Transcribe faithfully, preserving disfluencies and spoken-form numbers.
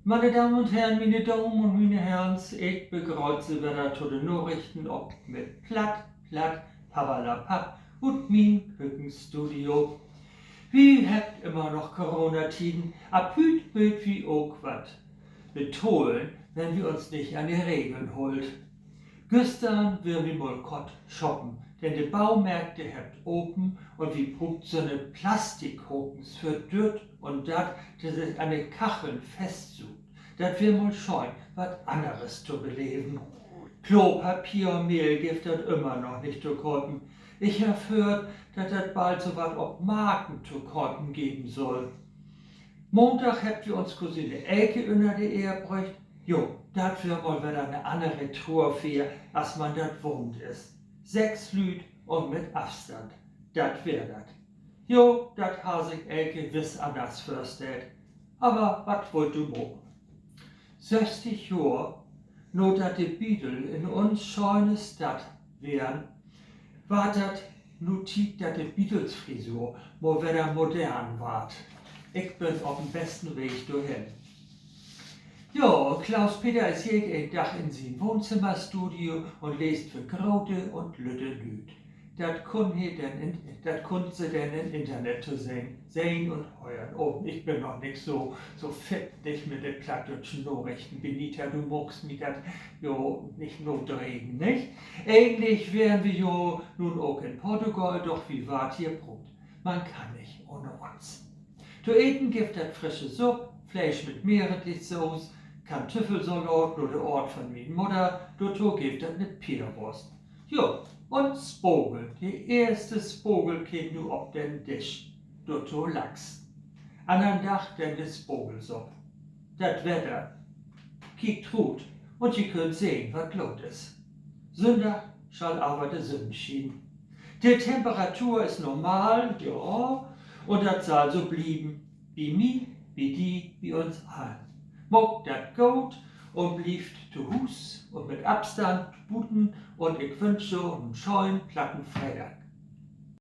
Meine Damen un Herren, miene Damen un miene Herrns, ik begrööt Se wedder to de Narichten op mit Platt, Platt, Papperlapapp ut mien Kökenstudio. Wi hebbt immer noch Coronatieden. Ab hüüt mööt wi ok wat betahlen, wenn wi uns nich an de Regeln hollt. Güstern weren wi mal kort shoppen, denn de Baumärkt, de hebbt open un wi bruukt so'ne Plastikhakens för düt un dat, de sik an de Kacheln fastsuugt. Dat weer mal schöön, wat anneres to beleven. Klopapier un Mehl gifft dat ümmer noch nich to kopen. Ik heff höört, dat dat bald so wat op Marken to kopen geven sall. Maandag hebbt wi uns Cousine Elke ünner de Eer bröcht. Jo, dat weer mal wedder 'ne annere Truerfeer, as man dat wahnt is. Sess Lüüd un mit Afstand. Dat weer dat. Jo, dat harr sik Elke wiss anners vörstellt. Aver wat wullt du maken? Sösstig Johr, na dat de Beatles in uns schöne Stadt weren, warrt dat nu Tiet, dat de Beatles-Frisur mal wedder modern warrt. Ik bün op den besten Weg dorhen. Jo, Klaus-Peter is jeden Dag in sien Wohnzimmerstudio un leest för grote un lütte Lüüd. Dat kunn he denn in, dat kunnt se denn in Internet to sehn, sehn un hören. Oh, ik bün noch nich so, so fit, nich, mit de plattdüütschen Narichten. Benita, du maakst mi dat jo nich nadregen, nich? Egentlich weren wi jo nu ok in Portugal, doch wi warrt hier bruukt. Man kann nich ahn uns. To eten gifft dat frische Supp, Fleesch mit Meerrettichsoß, Kantüffelsalaat na de Oort von mien Mudder, dorto gifft dat 'ne Peerwust. Jo, un Spargel. De eerste Spargel keem nu op den Disch. Dorto Lachs. Annern Dag denn de Spargelsupp. Dat Wedder: Kiekt rut un ji köönt sehn, wat los is. Sünndag schall aver de Sünn schienen. De Temperatur is normal, ja, un dat sall so blieven. Bi mi, bi di, bi uns allen. Maakt dat goot un blievt to Huus un mit Afstand buten, un ik wünsch jo en schönen platten Freedag.